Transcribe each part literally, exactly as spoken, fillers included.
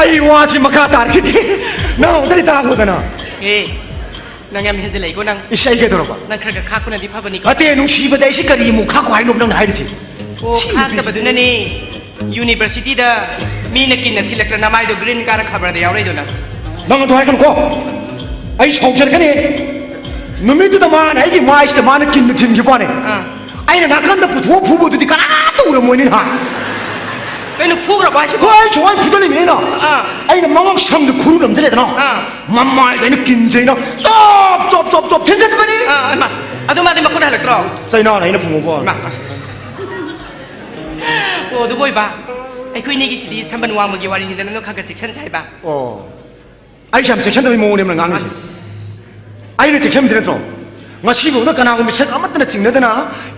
ꯑꯩ ꯋꯥꯁꯤ ꯃꯈꯥ ꯇꯥꯔꯈꯤꯗꯦ꯫ ꯅꯪ ꯑꯝꯇꯗꯤ ꯇꯥꯈꯣꯗꯅ꯫ ꯑꯦ, ꯅꯪ ꯌꯥꯝ ꯍꯦꯟꯖꯤꯜꯂꯛꯏꯀꯣ ꯅꯪ꯫ ꯏꯁ, ꯑꯩ ꯀꯩꯗꯧꯔꯕ? ꯅꯪ ꯈꯔ ꯈꯔ ꯈꯥꯛꯄꯅꯗꯤ ꯐꯕꯅꯤꯀꯣ꯫ ꯑꯇꯦ, ꯅꯨꯡꯁꯤꯕꯗ ꯑꯩꯁꯤ ꯀꯔꯤ ꯑꯃꯨꯛ ꯈꯥꯛꯈꯣ ꯍꯥꯏꯅꯣ ꯅꯪꯅ ꯍꯥꯏꯔꯤꯁꯤ? ꯑꯣ, ꯁꯤ ꯅꯨꯄꯤꯁꯤ꯫ ꯈꯥꯛꯇꯕꯗꯨꯅꯅꯦ ꯌꯨꯅꯤꯚꯔꯁꯤꯇꯤꯗ ꯃꯤꯅ ꯀꯤꯟꯅ ꯊꯤꯜꯂꯛꯇꯅ ꯃꯥꯏꯗꯣ ꯒ꯭ꯔꯤꯟ ꯀꯥꯔ ꯈꯕꯔꯗ ꯌꯥꯎꯔꯛꯏꯗꯣ ꯅꯪ꯫ ꯅꯪ ꯑꯗꯨ ꯍꯥꯏꯒꯅꯨꯀꯣ꯫ ꯑꯩ ꯁꯥꯎꯖꯔꯛꯀꯅꯤ꯫ ꯅꯨꯃꯤꯠꯇꯨꯗ ꯃꯥꯅ ꯑꯩꯒꯤ ꯃꯥꯏꯁꯤꯗ ꯃꯥꯅ ꯀꯤꯟꯅ ꯊꯤꯟꯈꯤꯕ ꯋꯥꯅꯦ꯫ ꯑꯥ꯫ ꯑꯩꯅ ꯅꯥꯀꯟꯗ ꯄꯨꯊꯣꯛꯑ ꯐꯨꯕꯗꯨꯗꯤ ꯀꯅꯥꯝꯇ ꯎꯔꯝꯃꯣꯏꯅꯦ ꯅꯍꯥꯟ꯫ ꯀꯩꯅꯣ, ꯐꯨꯈ꯭ꯔꯕ ꯍꯥꯏꯁꯤꯕꯣ? ꯍꯣꯏ, ꯁꯨꯃꯥꯏꯅ ꯐꯨꯗꯠꯂꯤꯅꯦ ꯑꯩꯅ꯫ ꯑꯥ꯫ ꯑꯩꯅ ꯃꯉꯛ ꯁꯝꯗꯨ ꯈꯨꯔꯨ ꯅꯝꯖꯜꯂꯦꯗꯅ꯫ ꯑꯥ꯫ ꯃꯃꯥꯏꯗ ꯑꯩꯅ ꯀꯤꯟꯁꯦ ꯑꯩꯅ ꯆꯣꯞ, ꯆꯣꯞ, ꯆꯣꯞ, ꯆꯣꯞ ꯊꯤꯟꯖꯟꯕꯅꯤ꯫ ꯑꯥ, ꯏꯃꯥ꯫ ꯑꯗꯨ ꯃꯥꯗꯤ ꯃꯈꯨꯠ ꯍꯜꯂꯛꯇ꯭ꯔꯣ? ꯆꯩꯅꯥꯅ ꯑꯩꯅ ꯐꯨꯝꯃꯨꯀꯣ꯫ ꯏꯃꯥ, ꯑꯁ꯫ ꯑꯣ, ꯑꯗꯨꯕꯨ ꯑꯣꯏꯕ, ꯑꯩꯈꯣꯏꯅꯤꯒꯤꯁꯤꯗꯤ ꯁꯝꯕꯟ ꯋꯥꯡꯃꯒꯤ ꯋꯥꯔꯤꯅꯤꯗꯅ, ꯅꯪ ꯈꯔ ꯈꯔ ꯆꯦꯛꯁꯟꯁꯦ ꯍꯥꯏꯕ꯫ ꯑꯣ꯫ ꯑꯩꯁꯦ ꯌꯥꯝ ꯆꯦꯛꯁꯤꯟꯗꯕꯒꯤ ꯃꯑꯣꯡꯅꯦꯕ ꯅꯪ ꯉꯥꯡꯉꯤꯁꯦ꯫ ꯑꯁ꯫ ꯑꯩꯅ ꯆꯦꯛꯁꯤꯟꯕꯗꯤ ꯅꯠꯇ꯭ꯔꯣ? ꯉꯁꯤꯐꯥꯎꯗ ꯀꯅꯥꯒꯨꯝꯕ ꯃꯤꯁꯛ ꯑꯃꯠꯇꯅ ꯆꯤꯡꯅꯗꯅ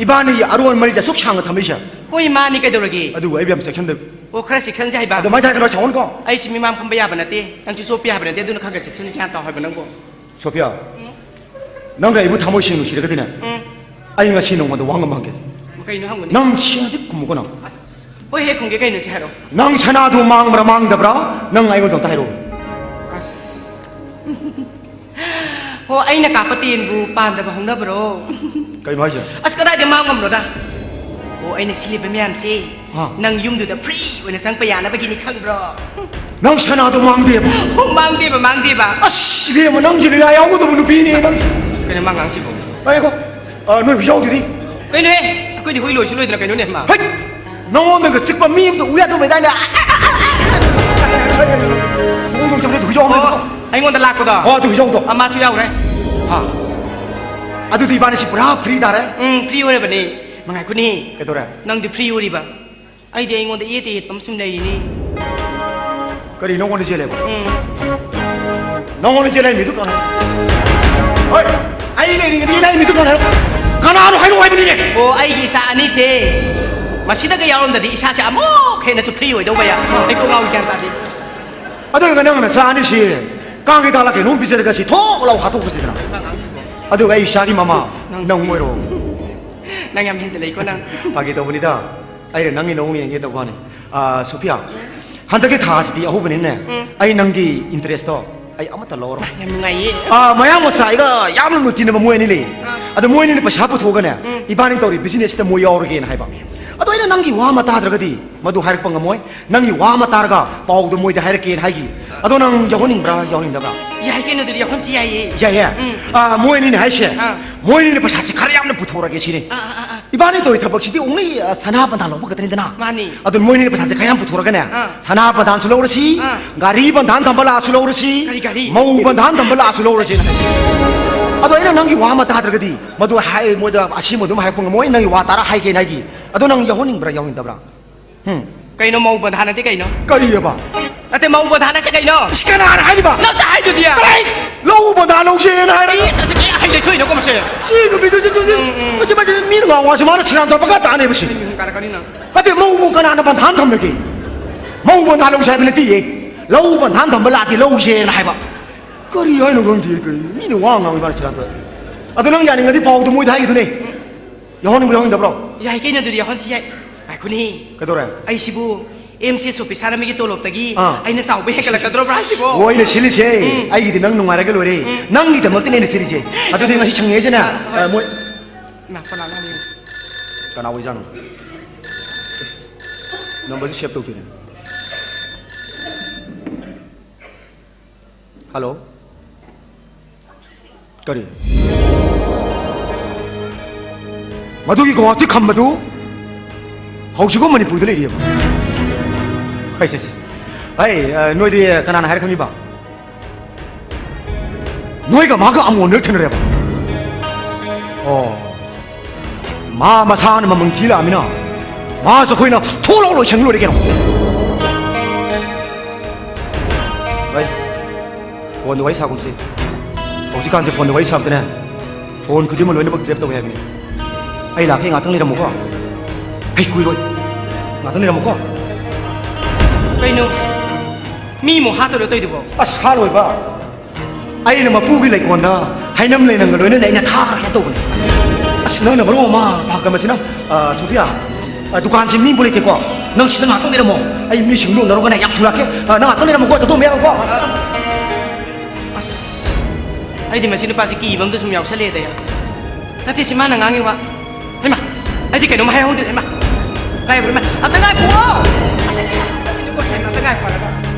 ꯏꯕꯥꯅꯤꯒꯤ ꯑꯔꯣꯟ ꯃꯔꯤꯁꯦ ꯑꯁꯨꯛ ꯁꯥꯡꯅ ꯊꯝꯃꯛꯏꯁꯦ꯫ ꯍꯣꯏ, ꯃꯥꯅꯤ, ꯀꯩꯗꯧꯔꯒꯦ? ꯑꯗꯨꯕꯨ ꯑꯩꯕꯨ ꯌꯥꯝ ꯆꯦꯛꯁꯤꯟꯗꯕ꯫ ꯑꯣ, ꯈꯔ ꯆꯦꯛꯁꯤꯟꯁꯦ ꯍꯥꯏꯕ꯫ ꯑꯗꯨꯃꯥꯏꯅ ꯍꯥꯏꯒꯅꯣ, ꯁꯥꯎꯍꯟꯀꯣ꯫ ꯑꯩꯁꯨ ꯃꯤꯃꯥꯡ ꯐꯝꯕ ꯌꯥꯕ ꯅꯠꯇꯦ, ꯅꯪꯁꯨ ꯆꯣꯞꯄ ꯌꯥꯕ ꯅꯠꯇꯦ, ꯑꯗꯨꯅ ꯈꯔ ꯈꯔ ꯆꯦꯛꯁꯤꯟꯅ ꯒ꯭ꯌꯥꯟ ꯇꯥꯎ ꯍꯥꯏꯕ ꯅꯪꯕꯨ꯫ ꯁꯣꯐꯤꯌꯥ, ꯎꯝ꯫ ꯅꯪꯅ ꯑꯩꯕꯨ ꯊꯃꯣꯏ ꯁꯦꯡꯅ ꯅꯨꯡꯁꯤꯔꯒꯗꯤꯅꯦ, ꯎꯝ꯫ ꯑꯩ ꯉꯁꯤ ꯅꯉꯣꯟꯗ ꯋꯥ ꯑꯃ ꯍꯪꯒꯦ꯫ ꯀꯩꯅꯣ ꯍꯪꯉꯨꯅꯦ? ꯅꯪ ꯁꯦꯡꯅꯗꯤ ꯈꯨꯝꯃꯨꯀꯣ ꯅꯪ꯫ ꯑꯁ, ꯍꯣꯏ, ꯍꯦꯛ ꯈꯨꯝꯒꯦ, ꯀꯩꯅꯣ ꯁꯤ ꯍꯥꯏꯔꯛꯑꯣ꯫ ꯅꯪ ꯁꯅꯥꯗꯨ ꯃꯥꯡꯕ꯭ꯔꯥ ꯃꯥꯡꯗꯕ꯭ꯔꯥ? ꯅꯪ ꯑꯩꯉꯣꯟꯗ ꯑꯝꯇ ꯍꯥꯏꯔꯛꯑꯣ꯫ ꯑꯁ꯫ ꯍꯣ, ꯑꯩꯅ ꯀꯥꯞꯄ ꯇꯦꯟꯕꯨ ꯄꯥꯟꯗꯕ ꯍꯧꯅꯕ꯭ꯔꯣ? ꯀꯩꯅꯣ ꯍꯥꯏꯁꯦ? ꯑꯁ, ꯀꯗꯥꯏꯗ ꯃꯥꯡ ꯉꯝꯅꯣꯗ? ꯑꯣ, ꯑꯩꯅ ꯁꯤꯜꯂꯤꯕ ꯃꯌꯥꯝꯁꯦ ꯑꯥ꯫ ꯅꯪ ꯌꯨꯝꯗꯨꯗ ꯐ꯭ꯔꯤ ꯑꯣꯏꯅ ꯆꯪꯉꯛꯄ ꯌꯥꯅꯕꯒꯤꯅꯤ ꯈꯪꯕ꯭ꯔꯣ? ꯅꯪ ꯁꯅꯥꯗꯣ ꯃꯥꯡꯗꯦꯕ? ꯑꯣ, ꯃꯥꯡꯗꯦꯕ, ꯃꯥꯡꯗꯦꯕ꯫ ꯑꯁ, ꯏꯕꯦꯝꯃ, ꯅꯪꯁꯤꯗꯤ ꯌꯥ ꯌꯥꯎꯒꯗꯕ ꯅꯨꯄꯤꯅꯦ ꯅꯪ꯫ ꯀꯩꯅꯣ ꯃꯥ ꯉꯥꯡꯁꯤꯕꯣ? ꯉꯥꯏꯈꯣ, ꯑ, ꯅꯣꯏ ꯍꯨꯏꯖꯥꯎꯗꯨꯗꯤ? ꯀꯩꯅꯣꯍꯦ? ꯑꯩꯈꯣꯏꯗꯤ ꯍꯨꯏ ꯂꯣꯏꯁꯨ ꯂꯣꯏꯗꯅ ꯀꯩꯅꯣꯅꯦ ꯃꯥ? ꯍꯩꯠ! ꯅꯉꯣꯟꯗꯒ ꯆꯤꯛꯄ ꯃꯤ ꯑꯝꯇ ꯎ ꯌꯥꯗꯕ ꯂꯩꯗꯥꯏꯅꯦ? ꯁꯣꯝꯗꯣꯝ ꯆꯠꯄꯗ ꯍꯨꯏꯖꯥꯎ ꯑꯃ ꯑꯣ, ꯂꯩꯕꯗꯣ? ꯑꯩꯉꯣꯟꯗ ꯂꯥꯛꯄꯗꯣ? ꯑꯣ, ꯑꯗꯨ ꯍꯨꯏꯖꯥꯎꯗꯣ꯫ ꯑꯃꯁꯨ ꯌꯥꯎꯔꯦ꯫ ꯍꯥ? ꯑꯗꯨꯗꯤ ꯏꯕꯥꯅꯤꯁꯤ ꯄꯨꯔꯥ ꯐ꯭ꯔꯤ ꯇꯥꯔꯦ? ꯎꯝ, ꯐ꯭ꯔꯤ ꯑꯣꯏꯔꯕꯅꯦ꯫ ꯃꯉꯥꯏꯈꯣꯅꯤ꯫ ꯀꯩꯗꯧꯔꯦ? ꯅꯪꯗꯤ ꯐ꯭ꯔꯤ ꯑꯣꯏꯔꯤꯕ? ꯑꯩꯗꯤ ꯑꯩꯉꯣꯟꯗ ꯌꯦꯠꯇ ꯌꯦꯠꯄ ꯑꯃ ꯁꯨꯝ ꯂꯩꯔꯤꯅꯤ꯫ ꯀꯔꯤ ꯅꯉꯣꯟꯗ ꯆꯦꯜꯂꯦꯕ? ꯎꯝ꯫ ꯅꯉꯣꯟꯗ ꯆꯦꯜꯂꯦ ꯃꯤꯗꯨ ꯀꯅꯥ? ꯍꯣꯏ, ꯑꯩ ꯂꯩꯔꯤꯉꯩꯗ ꯆꯦꯜꯂꯦ ꯃꯤꯗꯨ ꯀꯅꯥ? ꯀꯅꯥꯅꯣ ꯍꯥꯏꯔꯛꯑꯣ ꯍꯥꯏꯕꯅꯤꯅꯦ꯫ ꯑꯣ, ꯑꯩꯒꯤ ꯏꯆꯥ ꯑꯅꯤꯁꯦ ꯃꯁꯤꯗꯒ ꯌꯥꯎꯔꯝꯗꯗꯤ ꯏꯁꯥꯁꯦ ꯑꯃꯨꯛ ꯍꯦꯟꯅꯁꯨ ꯐ꯭ꯔꯤ ꯑꯣꯏꯗꯧꯕ ꯌꯥ꯫ ꯑꯩ ꯀꯣꯛ ꯉꯥꯎꯏ, ꯒ꯭ꯌꯥꯟ ꯇꯥꯗꯦ꯫ ꯑꯗꯨ ꯑꯣꯏꯔꯒ ꯅꯪ ꯅꯆꯥ ꯑꯅꯤꯁꯤ ꯀꯥꯡ ꯍꯤꯗꯥꯛꯂ ꯀꯩꯅꯣꯝ ꯄꯤꯖꯔꯒ ꯁꯤ ꯊꯣꯛ ꯂꯥꯎ ꯍꯥꯠꯇꯣꯛꯈ꯭ꯔꯁꯤꯗꯅ꯫ ꯑꯉꯥꯡꯁꯤꯕꯣ꯫ ꯑꯗꯨꯒ ꯑꯩ ꯏꯆꯥꯒꯤ ꯃꯃꯥ ꯅꯪ ꯅꯪ ꯑꯣꯏꯔꯣ꯫ ꯅꯪ ꯌꯥꯝ ꯍꯦꯟꯖꯤꯜꯂꯛꯏꯀꯣ ꯅꯪ꯫ ꯐꯥꯒꯤ ꯇꯧꯕꯅꯤꯗ꯫ ꯑꯩꯅ ꯅꯪꯒꯤ ꯅꯑꯣꯡ ꯌꯦꯡꯒꯦ ꯇꯧꯕ ꯋꯥꯅꯤ꯫ ꯑꯥ, ꯁꯣꯐꯤꯌꯥ, ꯍꯟꯗꯛꯀꯤ ꯊꯥꯁꯤꯗꯤ ꯑꯍꯧꯕꯅꯤꯅꯦ꯫ ꯎꯝ꯫ ꯑꯩ ꯅꯪꯒꯤ interest ꯇꯣ ꯑꯩ ꯑꯃꯠꯇ ꯂꯧꯔꯣꯏ꯫ ꯌꯥꯝ ꯅꯨꯡꯉꯥꯏꯌꯦ꯫ ꯑꯥ, ꯃꯌꯥꯡ ꯃꯆꯥ ꯑꯩꯒ ꯌꯥꯝꯅ ꯂꯨꯅ ꯇꯤꯟꯅꯕ ꯃꯣꯏ ꯑꯅꯤ ꯂꯩ꯫ ꯑꯥ꯫ ꯑꯗꯣ ꯃꯣꯏ ꯑꯅꯤꯅ ꯄꯩꯁꯥ ꯄꯨꯊꯣꯛꯑꯒꯅꯦ, ꯎꯝ꯫ ꯏꯕꯥꯅꯤ ꯇꯧꯔꯤ business ꯇ ꯃꯣꯏ ꯌꯥꯎꯔꯒꯦꯅ ꯍꯥꯏꯕ꯫ ꯑꯗꯣ ꯑꯩꯅ ꯅꯪꯒꯤ ꯋꯥ ꯑꯃ ꯇꯥꯗ꯭ꯔꯒꯗꯤ ꯃꯗꯨ ꯍꯥꯏꯔꯛꯄ ꯉꯝꯃꯣꯏ꯫ ꯅꯪꯒꯤ ꯋꯥ ꯑꯃ ꯇꯥꯔꯒ ꯄꯥꯎꯗꯣ ꯃꯣꯏꯗ ꯍꯥꯏꯔꯛꯀꯦꯅ ꯍꯥꯏꯈꯤ꯫ ꯑꯗꯣ ꯅꯪ ꯌꯥꯎꯍꯟꯅꯤꯡꯕ꯭ꯔꯥ, ꯌꯥꯎꯍꯟꯅꯤꯡꯗꯕ꯭ꯔꯥ? ꯌꯥꯏ ꯀꯩꯅꯣ, ꯑꯗꯨꯗꯤ ꯌꯥꯎꯍꯟꯁꯤ ꯌꯥꯏꯌꯦ꯫ ꯌꯥꯏꯌꯦ? ꯎꯝ꯫ ꯑꯥ, ꯃꯣꯏ ꯑꯅꯤꯅ ꯍꯥꯏꯁꯦ, ꯑꯥ꯫ ꯃꯣꯏ ꯑꯅꯤꯅ ꯄꯩꯁꯥꯁꯦ ꯈꯔ ꯌꯥꯝꯅ ꯄꯨꯊꯣꯔꯛꯑꯒꯦ ꯁꯤꯅꯤ꯫ ꯑꯥ, ꯑꯥ, ꯑꯥ, ꯑꯥ꯫ ꯏꯕꯥꯅꯤ ꯇꯧꯔꯤ ꯊꯕꯛꯁꯤꯗꯤ only, ꯑ, ꯁꯅꯥ ꯄꯟꯊꯥ ꯂꯧꯕ ꯈꯛꯇꯅꯤꯗꯅ꯫ ꯃꯥꯅꯤ꯫ ꯑꯗꯨ ꯃꯣꯏꯅꯤꯅ ꯄꯩꯁꯥꯁꯦ ꯈꯔ ꯌꯥꯝ ꯄꯨꯊꯣꯔꯒꯅꯦ, ꯑꯥ꯫ ꯁꯅꯥ ꯄꯟꯊꯥꯟꯁꯨ ꯂꯧꯔꯁꯤ, ꯑꯥ꯫ ꯒꯥꯔꯤ ꯄꯟꯊꯥꯟ ꯊꯝꯕ ꯂꯥꯛꯑꯁꯨ ꯂꯧꯔꯁꯤ, ꯀꯔꯤ ꯒꯥꯔꯤ? ꯃꯧ ꯄꯟꯊꯥꯟ ꯊꯝꯕ ꯂꯥꯛꯑꯁꯨ ꯂꯧꯔꯁꯤ꯫ ꯑꯗꯣ ꯑꯩꯅ ꯅꯪꯒꯤ ꯋꯥ ꯑꯃ ꯇꯥꯗ꯭ꯔꯒꯗꯤ ꯃꯗꯨ ꯍꯥꯏ, ꯃꯣꯏꯗ ꯑꯁꯦꯡꯕ ꯑꯗꯨꯝ ꯍꯥꯏꯔꯛꯄ ꯉꯝꯃꯣꯏ, ꯅꯪꯒꯤ ꯋꯥ ꯇꯥꯔ ꯍꯥꯏꯒꯦꯅ ꯍꯥꯏꯒꯤ꯫ ꯑꯗꯣ ꯅꯪ ꯌꯥꯎꯍꯟꯅꯤꯡꯕ꯭ꯔꯥ ꯌꯥꯎꯍꯟꯅꯤꯡꯗꯕ꯭ꯔꯥ? ꯍꯨꯝ꯫ ꯀꯩꯅꯣ ꯃꯧ ꯄꯟꯊꯥꯅꯗꯤ ꯀꯩꯅꯣ? ꯀꯔꯤꯑꯕ? ꯅꯠꯇꯦ, ꯃꯧ ꯄꯟꯊꯥꯅꯁꯦ ꯀꯩꯅꯣ? ꯏꯁ, ꯀꯅꯥꯅ ꯍꯥꯏꯔꯤꯕ? ꯅꯪꯅ ꯍꯥꯏꯗꯨꯗꯤ꯫ ꯆꯠꯂꯣꯍꯦ! ꯂꯧ ꯄꯟꯊꯥ ꯂꯧꯁꯦꯅ ꯍꯥꯏꯔꯒ꯫ ꯏꯁ, ꯑꯁꯤ ꯀꯩ ꯍꯥꯏ ꯂꯩꯊꯣꯛꯏꯅꯣꯀꯣ ꯃꯁꯦ? ꯁꯤ ꯅꯨꯄꯤꯗꯨ, ꯁꯤ, ꯁꯤ, ꯎꯝ, ꯎꯝ꯫ ꯃꯁꯤ, ꯃꯁꯤ ꯃꯤꯅ ꯉꯥꯡ ꯋꯥꯁꯤ ꯃꯥꯅ ꯁꯤꯔꯥꯟ ꯇꯧꯔꯛꯄ ꯀꯥ ꯇꯥꯅꯦꯕ ꯁꯤ꯫ ꯎꯝ, ꯀꯥꯔꯛꯀꯅꯤ ꯅꯪ꯫ ꯅꯠꯇꯦ, ꯃꯧꯕꯨ ꯀꯅꯥꯅ ꯄꯟꯊꯥ ꯊꯝꯅꯒꯦ? ꯃꯧ ꯄꯟꯊꯥ ꯂꯧꯁꯦ ꯍꯥꯏꯕ ꯅꯠꯇꯦꯌꯦ꯫ ꯂꯧ ꯄꯟꯊꯥ ꯊꯝꯕ ꯂꯥꯛꯇꯦ, ꯂꯧꯁꯦꯅ ꯍꯥꯏꯕ꯫ ꯀꯔꯤ ꯍꯥꯏꯅꯣ ꯈꯪꯗꯦ, ꯀꯩ ꯃꯤꯅ ꯋꯥ ꯉꯥꯡꯉꯤ ꯃꯥꯅ ꯁꯤꯔꯥꯟ ꯇꯧꯔꯦ꯫ ꯑꯗꯣ ꯅꯪ ꯌꯥꯅꯤꯡꯉꯗꯤ ꯄꯥꯎꯗꯣ ꯃꯣꯏꯗ ꯍꯥꯏꯈꯤꯗꯨꯅꯦ꯫ ꯌꯥꯎꯍꯟꯅꯤꯡꯕ꯭ꯔꯣ, ꯌꯥꯎꯍꯟꯅꯤꯡꯗꯕ꯭ꯔꯣ? ꯌꯥꯏ ꯀꯩꯅꯣ, ꯑꯗꯨꯗꯤ ꯌꯥꯎꯍꯟꯁꯤ ꯌꯥꯏ꯫ ꯉꯥꯏꯈꯣꯅꯦ꯫ ꯀꯩꯗꯧꯔꯦ? ꯑꯩꯁꯤꯕꯨ M C S officer ꯑꯃꯒꯤ ꯇꯣꯂꯣꯞꯇꯒꯤ ꯑꯥ꯫ ꯑꯩꯅ ꯆꯥꯎꯕ ꯍꯦꯟꯒꯠꯂꯛꯀꯗ꯭ꯔꯣꯕ꯭ꯔꯥ ꯍꯥꯏꯁꯤꯕꯣ? ꯑꯣ, ꯑꯩꯅ ꯁꯤꯜꯂꯤꯁꯦ꯫ ꯎꯝ꯫ ꯑꯩꯒꯤꯗꯤ ꯅꯪ ꯅꯨꯡꯉꯥꯏꯔꯒ ꯂꯣꯏꯔꯦ꯫ ꯎꯝ꯫ ꯅꯪꯒꯤꯗꯃꯛꯇꯅꯦ ꯑꯩꯅ ꯁꯤꯜꯂꯤꯁꯦ꯫ ꯑꯗꯨꯗꯤ ꯉꯁꯤ ꯁꯪꯉꯦ ꯍꯥꯏꯁꯤꯅ, ꯍꯣꯏ꯫ ꯑ, ꯃꯣꯏ ꯏꯃꯥ, ꯀꯅꯥ ꯂꯥꯛꯑꯝꯃꯤ? ꯀꯅꯥ ꯑꯣꯏꯖꯥꯠꯅꯣ? Number ꯁꯦ save ꯇꯧꯗꯣꯏꯅꯦ꯫ Hello? ꯀꯔꯤ? ꯃꯗꯨꯒꯤ ꯒꯨꯋꯥꯍꯥꯇꯤ ꯈꯝꯕꯗꯨ ꯍꯧꯖꯤꯛꯐꯥꯎ ꯃꯅꯤꯄꯨꯔꯗ ꯂꯩꯔꯤꯑꯕ? ꯍꯩ, ꯁꯦ, ꯁꯦ, ꯁꯦ꯫ ꯍꯩ, ꯑ, ꯅꯣꯏꯗꯤ ꯀꯅꯥꯅ ꯍꯥꯏꯔ ꯈꯪꯉꯤꯕ? ꯅꯣꯏꯒ ꯃꯥꯒ ꯑꯃꯣꯟ ꯅꯣꯏ ꯊꯦꯡꯅꯔꯦꯕ? ꯑꯣ꯫ ꯃꯥ ꯃꯁꯥꯅ ꯃꯃꯪ ꯊꯤ ꯂꯥꯛꯑꯃꯤꯅ ꯃꯥꯁꯨ ꯑꯩꯈꯣꯏꯅ ꯊꯣꯛꯂꯥꯎ ꯂꯣꯏꯁꯟ ꯂꯣꯏꯔꯦ ꯀꯩꯅꯣ꯫ ꯚꯥꯏ, ꯐꯣꯟꯗ ꯋꯥꯔꯤ ꯁꯥꯒꯨꯝꯁꯤ꯫ ꯍꯧꯖꯤꯛꯀꯥꯟꯁꯦ ꯐꯣꯟꯗ ꯋꯥꯔꯤ ꯁꯥꯕꯗꯅꯦ, ꯐꯣꯟ ꯈꯨꯗꯤꯡꯃꯛ ꯂꯣꯏꯅꯃꯛ trap ꯇꯧꯋꯦ ꯍꯥꯏꯕꯅꯤ꯫ ꯑꯩ ꯂꯥꯛꯀꯦ, ꯉꯥꯛꯇꯪ ꯂꯩꯔꯝꯃꯨꯀꯣ꯫ ꯑꯩ ꯀꯨꯏꯔꯣꯏ, ꯉꯥꯛꯇꯪ ꯂꯩꯔꯝꯃꯨꯀꯣ꯫ ꯀꯩꯅꯣ? ꯃꯤ ꯑꯃꯨꯛ ꯍꯥꯠꯇꯣꯏꯔꯣ ꯇꯧꯏꯗꯨꯕꯣ? ꯑꯁ, ꯍꯥꯠꯂꯣꯏꯕ꯫ ꯑꯩꯅ ꯃꯄꯨꯒꯤ ꯂꯩꯀꯣꯜꯗ ꯍꯩꯅꯝ ꯂꯩꯅꯝꯒ ꯂꯣꯏꯅꯅ ꯑꯩꯅ ꯊꯥꯈ꯭ꯔꯒꯦ ꯇꯧꯕꯅꯦ꯫ ꯑꯁ, ꯅꯪꯅ ꯃꯔꯣꯟ ꯑꯃ ꯄꯥꯈꯠ ꯃꯁꯤꯅ, ꯑ, ꯁꯣꯐꯤꯌꯥ, ꯑ, ꯗꯨꯀꯥꯟꯁꯤ ꯃꯤꯕꯨ ꯂꯩꯇꯦꯀꯣ? ꯅꯪ ꯁꯤꯗ ꯉꯥꯛꯇꯪ ꯂꯩꯔꯝꯃꯣ꯫ ꯑꯩ ꯃꯤꯁꯤꯡꯗꯣ ꯎꯅꯔꯨꯒꯅꯦ ꯌꯥꯝ ꯊꯨꯔꯛꯀꯦ꯫ ꯑ, ꯅꯪ ꯉꯥꯛꯇꯪ ꯂꯩꯔꯝꯃꯨꯀꯣ, ꯆꯠꯊꯣꯛꯑꯝꯕ ꯌꯥꯔꯣꯏꯀꯣ꯫ ꯑꯁ, ꯑꯩꯗꯤ ꯃꯁꯤ ꯅꯨꯄꯥꯁꯤ ꯀꯤꯕ ꯑꯃꯗ ꯁꯨꯝ ꯌꯥꯎꯁꯜꯂꯛꯑꯦꯗ꯫ ꯅꯠꯇꯦ, ꯁꯤ ꯃꯥꯅ ꯉꯥꯡꯉꯤ ꯋꯥ꯫ ꯍꯩꯃꯥ, ꯑꯩꯗꯤ ꯀꯩꯅꯣꯝ ꯍꯥꯏꯍꯧꯗ꯭ꯔꯦ꯫ ꯍꯩꯃꯥ, ꯀꯥꯏꯕ꯭ꯔꯣ? ꯍꯩꯃꯥ, ꯑꯝꯇ ꯉꯥꯏꯈꯨꯑꯣ꯫ ꯑꯝꯇ ꯉꯥꯏꯈꯣ ꯍꯥꯏꯔꯒ꯫